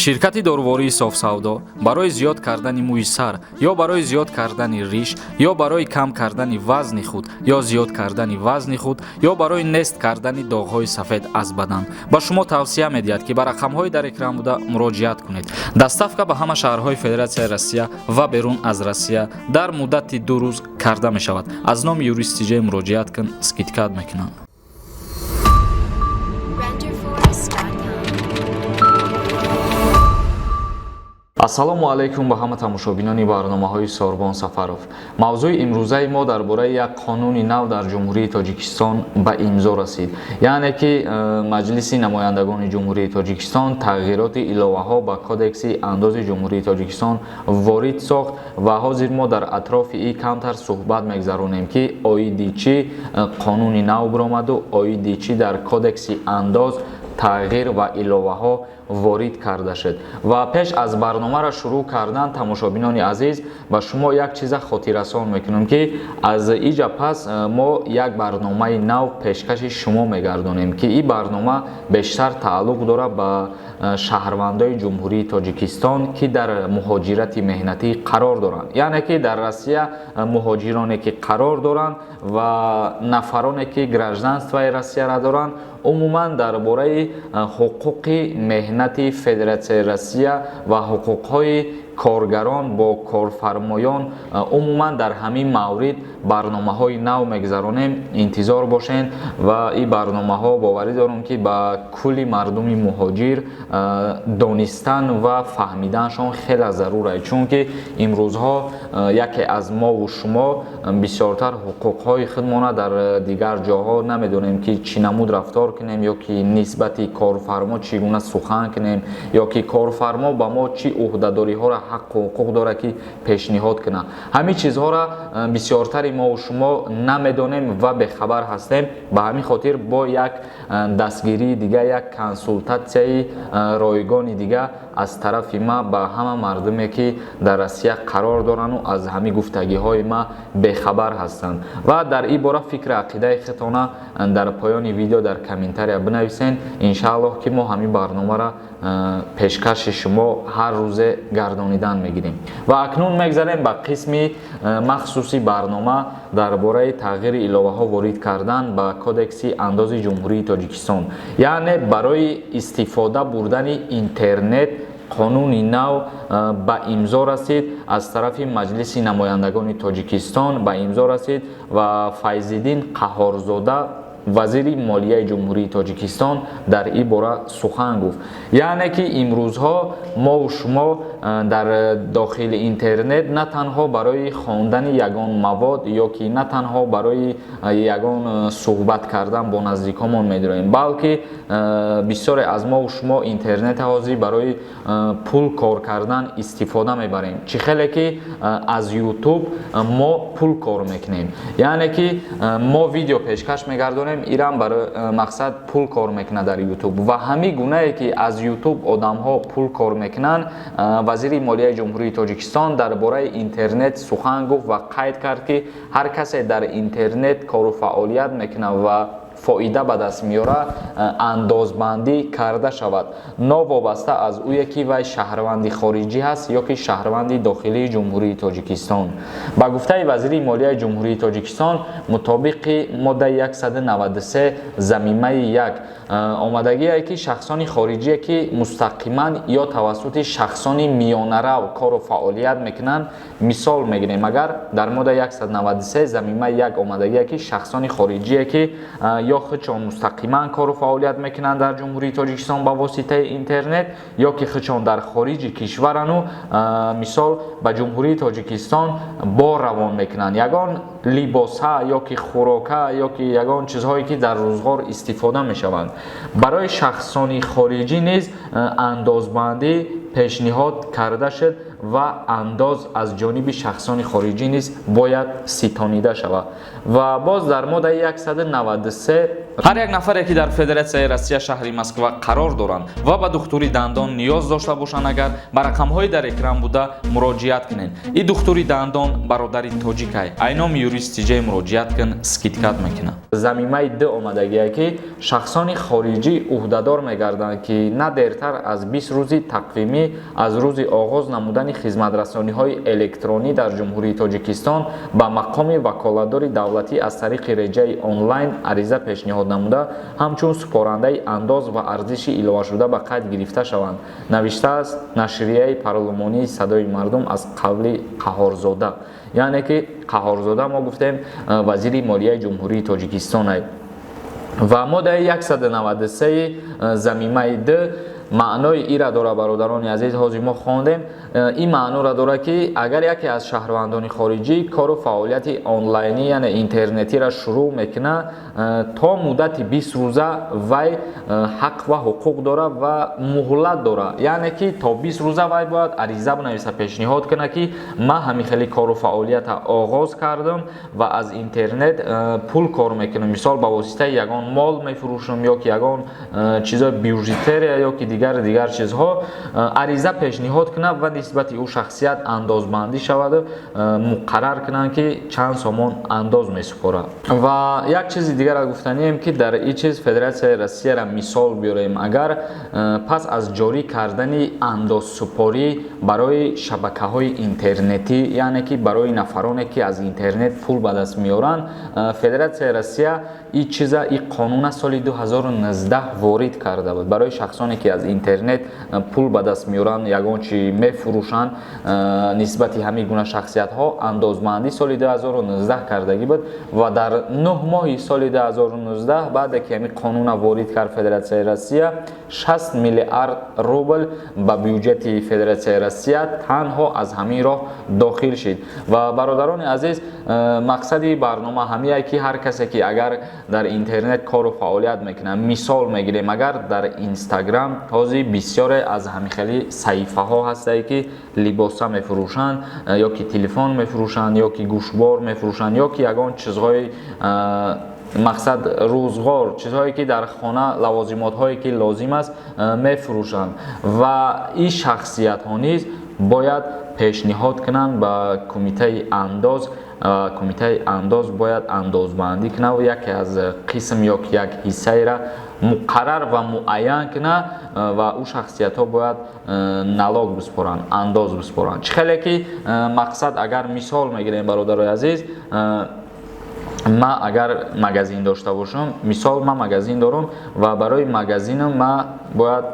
Ширкати дорувории Софсавдо барои зиёд кардани мӯи сар ё барои зиёд кардани риш ё барои кам кардани вазни худ ё зиёд кардани вазни худ ё барои нест кардани доғҳои сафед аз бадан ба шумо тавсия медиҳад, ки ба рақамҳои дар экран буда муроҷиат кунед. Доставка ба ҳама шаҳрҳои Федератсияи Россия ва берун аз Россия дар муддати 2 рӯз карда мешавад. Аз номи Юрист Тиҷей муроҷиат кун, скидка мекунанд. Renderforest.com. Ассалому алайкум ба ҳама тамошобинони барномаҳои Сорбон Сафаров. Мавзӯи имрӯзаи мо дар бораи як қонуни нав дар Ҷумҳурии Тоҷикистон ба имзо расид, яъне ки Маҷлиси намояндагони Ҷумҳурии Тоҷикистон тағйироти иловаҳо ба Кодекси андози Ҷумҳурии Тоҷикистон ворид сохт ва ҳозир мо дар атрофи ин камтар суҳбат мегзаронем, ки оиди чӣ қонуни нав биромаду оиди чӣ дар Кодекси андоз тағйир ва иловаҳо ворид карда шуд. Ва пеш аз барномаро шурӯъ кардан, тамошобинони азиз, ба шумо як чиза хотиррасон мекунам, ки аз иҷа пас мо як барномаи нав пешкаши шумо мегардонем, ки ин барнома бештар тааллуқ дорад ба шаҳрвандои Ҷумҳурии Тоҷикистон, ки дар муҳоҷирати меҳнатӣ қарор доранд, яъне ки дар Россия муҳоҷироне ки қарор доранд ва нафароне ки гражданствои Россияро доранд. Умуман дар бораи ҳуқуқи меҳнати Федератсияи Россия ва ҳуқуқҳои коргарон бо корфармоён, умуман дар ҳамин маврид барномаҳои нав мегзаронем. Интизор бошед ва ин барномаҳо, боварӣ дорам, ки ба кулли мардуми муҳоҷир донистан ва фаҳмиданашон хеле зарур аст, чунки имрӯзҳо яке аз мову шумо бисёртар ҳуқуқҳои худмона дар дигар ҷоҳо намедонем, ки чӣ намуд рафтор кунем ё ки нисбати корфармо чӣ гуна сухан кунем ё ки корфармо ба мо чӣ ӯҳдадориҳоро, ҳаққу ҳуқуқ дорад, ки пешниҳод кунад. Ҳамин чизҳоро бисёртари мову шумо намедонем ва бехабар ҳастем. Ба ҳамин хотир бо як дастгирии дига, як консултатсияи ройгони дига аз тарафи ма ба ҳама мардуме, ки дар Россия қарор дорану аз ҳамин гуфтагиҳои ма бехабар ҳастанд. Ва дар ин бора фикри ақидаи худтона дар поёни видео дар комментария бинависен. Иншааллоҳ, ки мо ҳамин барномаро пешкаши шумо ҳар рӯзе гардонидан мегирем. Ва акнун мегзарем ба қисми махсуси барнома дар бораи тағйири иловаҳо ворид кардан ба Кодекси андози Ҷумҳурии Тоҷикистон, яъне барои истифода бурдани интернет қонуни нав ба имзо расид. Аз тарафи Маҷлиси намояндагони Тоҷикистон ба имзо расид ва Файзиддин Қаҳҳорзода, вазири молияи Ҷумҳурии Тоҷикистон, дар ин бора сухан гуфт. Яъне ки имрӯзҳо мову шумо дар дохили интернет на танҳо барои хондани ягон мавод ё ки на танҳо барои ягон суҳбат кардан бо наздикомон медироем, балки бисёре аз мову шумо интернет ҳозир барои пул кор кардан истифода мебарем. Чӣ хеле ки аз Ютуб мо пул кор мекунем, яъне ки мо видео пешкаш мегардонем, ирам барои мақсад пул кор мекунад дар Ютуб. Ва ҳамин гунае ки аз Ютуб одамҳо пул кор мекунанд, вазири молияи Ҷумҳурии Тоҷикистон дар бораи интернет сухан гуфт ва қайд кард, ки ҳар касе дар интернет кору фаъолият мекунад ва фоида ба даст меорад, андозбандӣ карда шавад, новобаста аз ӯе ки вай шаҳрванди хориҷӣ ҳаст ё ки шаҳрванди дохилии Ҷумҳурии Тоҷикистон. Ба гуфтаи вазири молияи Ҷумҳурии Тоҷикистон, мутобиқи моддаи 193 замимаи 1 омадагие, ки шахсони хориҷие, ки мустақиман ё тавассути шахсони миёнарав кору фаъолият мекунанд. Мисол мегирем, агар дар моддаи 193 замимаи 1 омадагие, ки шахсони хориҷие, ки ё худшон мустақиман кору фаъолият мекунанд дар Ҷумҳурии Тоҷикистон ба воситаи интернет, ё ки худшон дар хориҷи кишварану, мисол, ба Ҷумҳурии Тоҷикистон бор равон мекунанд, ягон либосҳа ё ки хӯрока ё ки ягон чизҳое, ки дар рӯзғор истифода мешаванд, барои шахсони хориҷӣ низ андозбандӣ пешниҳод карда шуд ва андоз аз ҷониби шахсони хориҷӣ низ бояд ситонида шавад. Ва боз дар моддаи 193 Ҳар як нафаре, ки дар Федератсияи Россия, шаҳри Москва қарор доранд ва ба духтури дандон ниёз дошта бошанд, агар ба рақамҳои дар экран буда муроҷиат кунед. И духтури дандон бародари тоҷикай, айноми юрист тиҷай муроҷиат кун, скидка т мекунад. Замимаи д омадагие, ки шахсони хориҷӣ ӯҳдадор мегарданд, ки на дертар аз 20 рӯзи тақвимӣ аз рӯзи оғоз намудани хизматрасониҳои электронӣ дар Ҷумҳурии Тоҷикистон ба мақоми ваколатдори давлатӣ аз тариқи реҷаи онлайн ариза пешниҳод намуда, ҳамчун супорандаи андоз ва арзиши иловашуда ба қайд гирифта шаванд, навиштааст нашрияи парлумонии «Садои мардум» аз қавли Қаҳорзода. Яъне ки Қаҳорзода, мо гуфтем, вазири молияи Ҷумҳурии Тоҷикистон. Ва моддаи 193 замимаи д маънои ира дора, бародарони азиз, ҳозир мо хондем. Ин маъноро дорад, ки агар яке аз шаҳрвандони хориҷӣ кору фаъолияти онлайнӣ, яъне интернетиро шурӯъ мекунад, то муддати 20 рӯза вай ҳақ ва ҳуқуқ дорад ва муҳлат дорад. Яъне ки то 20 рӯза вай бояд ариза бинависа, пешниҳод кунад, ки ман ҳамин хели кору фаъолията оғоз кардам ва аз интернет пул кор мекунам, мисол, ба воситаи ягон мол мефурӯшам ё ки ягон чизои бижутерия ё ки дигар чизҳо. Ариза пешниҳод кунад ва нисбати ӯ шахсият андозбандӣ шаваду муқаррар кунанд, ки чанд сомон андоз месупорад. Ва як чизи дигарро гуфтанием, ки дар ин чиз Федератсияи Россияро мисол биёрем. Агар пас аз ҷорӣ кардани андозсупорӣ барои шабакаҳои интернетӣ, яъне ки барои нафароне, ки аз интернет пул ба даст меоранд, Федератсияи Россия ин чиза, ин қонуна соли 2019 ворид карда буд. Барои шахсоне, ки аз интернет пул ба даст меоранд, ягон чи мефурӯшанд, нисбати ҳамин гуна шахсиятҳо андозбандӣ соли 2019 кардагӣ буд. Ва дар 9 моҳи соли 2019, баъде ки ҳамин қонуна ворид кард Федератсияи Россия, 60 миллиард рубл ба бюҷети Федератсияи Россия танҳо аз ҳамин роҳ дохил шид. Ва, бародарони азиз, мақсади барнома ҳамие, ки ҳар касе, ки агар дар интернет кору фаъолият мекунад, мисол мегирем, агар дар Инстаграм ҳозир бисёре аз ҳамихели саҳифаҳо ҳастае, ки либоса мефурӯшанд ё ки телефон мефурӯшанд, ё ки гӯшвор мефурӯшанд, ё ки ягон чизҳои, мақсад, рӯзғор, чизҳое, ки дар хона, лавозимотҳое, ки лозим аст, мефурӯшанд. Ва ин шахсиятҳо низ бояд пешниҳод кунанд ба кумитаи андоз. Кумитаи андоз бояд андозбандӣ кунад ва яке аз қисм ё ки як ҳиссаеро муқаррар ва муайян кунад ва ӯ шахсиятҳо бояд налог биспоранд, андоз биспоранд. Чӣ хеле ки, мақсад, агар мисол мегирем, бародарои азиз, ман агар магазин дошта бошам, мисол, ман магазин дорам ва барои магазинам ман бояд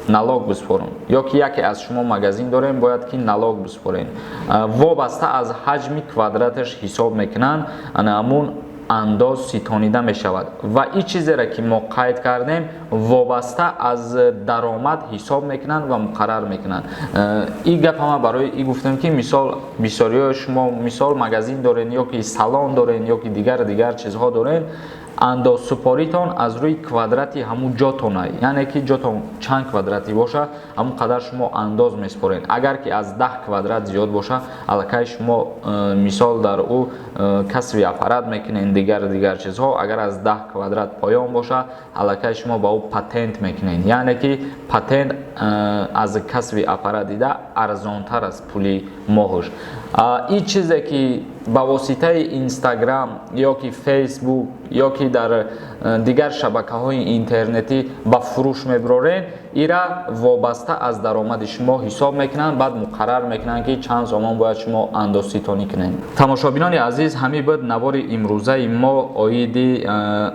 налог биспорам, ё ки яке аз шумо магазин дорем, бояд ки налог биспорем. Вобаста аз ҳаҷми квадраташ ҳисоб мекунанд, ана ҳамун андоз ситонида мешавад. Ва ин чизеро, ки мо қайд кардем, вобаста аз даромад ҳисоб мекунанд ва муқаррар мекунанд. Ин гап ҳама барои ин гуфтам, ки мисол, бисёриҳои шумо, мисол, магазин дорен ё ки салон дорен, ё ки дигар дигар чизҳо дорен, андозсупоритон аз рӯи квадрати ҳамун ҷотона, яъне ки ҷотон чанд квадратӣ боша, ҳамун қадар шумо андоз месупоред. Агар ки аз 10 квадрат зиёд боша, аллакай шумо мисол, дар ӯ кассовый аппарат мекунед, дигар дигар чизҳо. Агар аз 10 квадрат поён боша, аллакай шумо ба ӯ патент мекунед, яъне ки патент аз кассовый аппарат дида арзонтар аст пули моҳш. Ин чизе, ки ба воситаи Инстаграм ё ки Фейсбук ё ки дар дигар шабакаҳои интернетӣ ба фурӯш мебарорен, ира вобаста аз даромади шумо ҳисоб мекунанд, баъд муқаррар мекунанд, ки чанд сомон бояд шумо андозситонӣ кунед. Тамошобинони азиз, ҳамин буд навори имрӯзаи мо оиди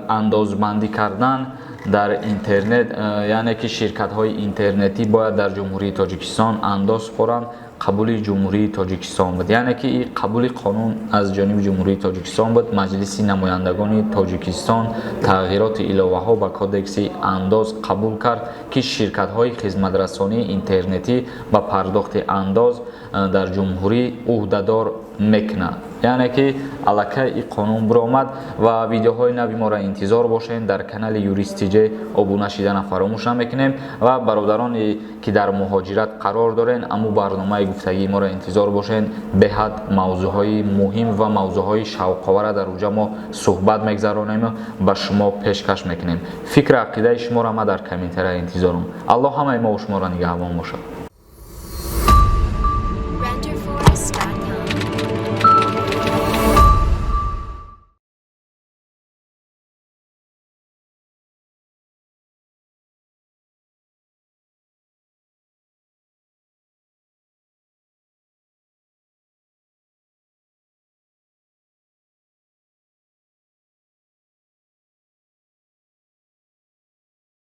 андозбандӣ кардан дар интернет, яъне ки ширкатҳои интернетӣ бояд дар Ҷумҳурии Тоҷикистон андоз супоранд. Қабули Ҷумҳурии Тоҷикистон буд, яъне ки ин қабули қонун аз ҷониби Ҷумҳурии Тоҷикистон буд. Маҷлиси намояндагони Тоҷикистон тағйироти иловаҳо ба Кодекси андоз қабул кард, ки ширкатҳои хизматрасонии интернетӣ ба пардохти андоз дар ҷумҳурӣ ӯҳдадор мекунад. Яъне ки аллакай и қонун биромад ва видеоҳои нави моро интизор бошед. Дар канали Юрист ТЖ обуна шидана фаромӯш намекунем ва бародароне ки дар муҳоҷират қарор дорен, аму барномаи гуфтагии моро интизор бошед. Беҳад мавзӯъҳои муҳим ва мавзӯъҳои шавқовара дар уҷа мо суҳбат мегзаронем, ба шумо пешкаш мекунем. Фикру ақидаи шуморо ма дар комментария интизорам. Аллоҳ ҳамаи мо шуморо нигаҳбон бошад.